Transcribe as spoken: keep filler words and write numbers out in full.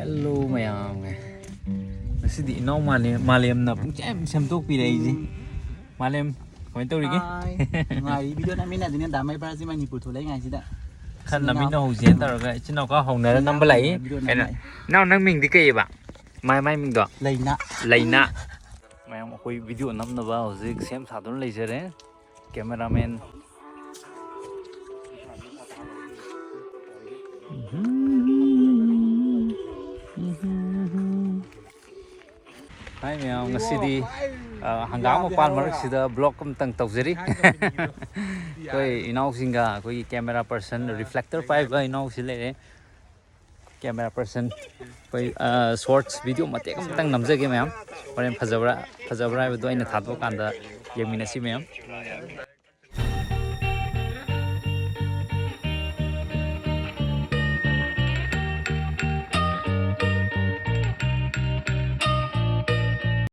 Hello ꯃꯌꯥꯝ, ꯉꯁꯤꯗꯤ ꯏꯅꯥꯎ ꯃꯥꯂꯦꯝ, ꯃꯥꯂꯦꯝꯅ ꯄꯨꯡꯁꯦꯝ ꯁꯦꯝꯗꯣꯛꯄꯤꯔꯦ ꯑꯩꯁꯦ꯫ ꯃꯥꯂꯦꯝ, ꯀꯃꯥꯏꯅ ꯇꯧꯔꯤꯒꯦ? ꯍꯥꯏ, ꯅꯨꯡꯉꯥꯏꯔꯤ꯫ ꯚꯤꯗꯤꯑꯣ ꯅꯝꯃꯤꯟꯅꯗꯅ ꯗꯥ ꯃꯩꯕ꯭ꯔꯥꯁꯦ ꯃꯅꯤꯄꯨꯔ ꯊꯣꯛꯂꯛꯏꯉꯥꯏꯁꯤꯗ꯫ ꯈꯔ ꯅꯝꯃꯤꯟꯅ ꯍꯧꯁꯦꯅ ꯇꯧꯔꯒ ꯏꯆꯤꯟ ꯏꯅꯥꯎ ꯈꯔ ꯍꯧꯅꯔ ꯅꯝꯕ ꯂꯥꯛꯏ꯫ ꯚꯤꯗꯤꯑꯣ ꯀꯩꯅꯣ, ꯅꯝꯃꯛꯑꯦ꯫ ꯏꯅꯥꯎ, ꯅꯪ ꯃꯤꯡꯗꯤ ꯀꯩꯑꯕ? ꯃꯥꯏ, ꯃꯥꯏ ꯃꯤꯡꯗꯣ? ꯂꯩꯅꯥ꯫ ꯂꯩꯅꯥ꯫ ꯃꯌꯥꯝ, ꯑꯩꯈꯣꯏ ꯚꯤꯗꯤꯑꯣ ꯅꯝꯅꯕ ꯍꯧꯖꯤꯛ ꯁꯦꯝ ꯁꯥꯗꯨꯅ ꯂꯩꯖꯔꯦ꯫ ꯀꯦꯃꯦꯔꯥꯃꯦꯟ꯫ ꯍꯥꯏ ꯃꯌꯥꯝ, ꯉꯁꯤꯗꯤ, ꯑ, ꯍꯪꯒꯥꯝ ꯃꯄꯥꯟ ꯃꯔꯛꯁꯤꯗ ꯕ꯭ꯂꯣꯛ ꯑꯃꯇꯪ ꯇꯧꯖꯔꯤ꯫ ꯑꯩꯈꯣꯏ ꯏꯅꯥꯎꯁꯤꯡꯒ ꯑꯩꯈꯣꯏꯒꯤ ꯀꯦꯃꯦꯔꯥ ꯄꯔꯁꯟ, ꯔꯤꯐ꯭ꯂꯦꯛꯇꯔ ꯄꯥꯏꯕ ꯏꯅꯥꯎꯁꯤ ꯂꯩꯔꯦ꯫ Camera person. ꯑꯩꯈꯣꯏ, ꯑ, ꯁꯣꯔꯠꯁ ꯚꯤꯗꯤꯑꯣ ꯃꯇꯦꯛ ꯑꯃꯇꯪ ꯅꯝꯖꯒꯦ ꯃꯌꯥꯝ꯫ ꯍꯣꯔꯦꯟ ꯐꯖꯕ꯭ꯔꯥ, ꯐꯖꯕ꯭ꯔꯥ ꯍꯥꯏꯕꯗꯣ ꯑꯩꯅ ꯊꯥꯗꯣꯛꯑꯀꯥꯟꯗ ꯌꯦꯡꯃꯤꯟꯅꯁꯤ ꯃꯌꯥꯝ꯫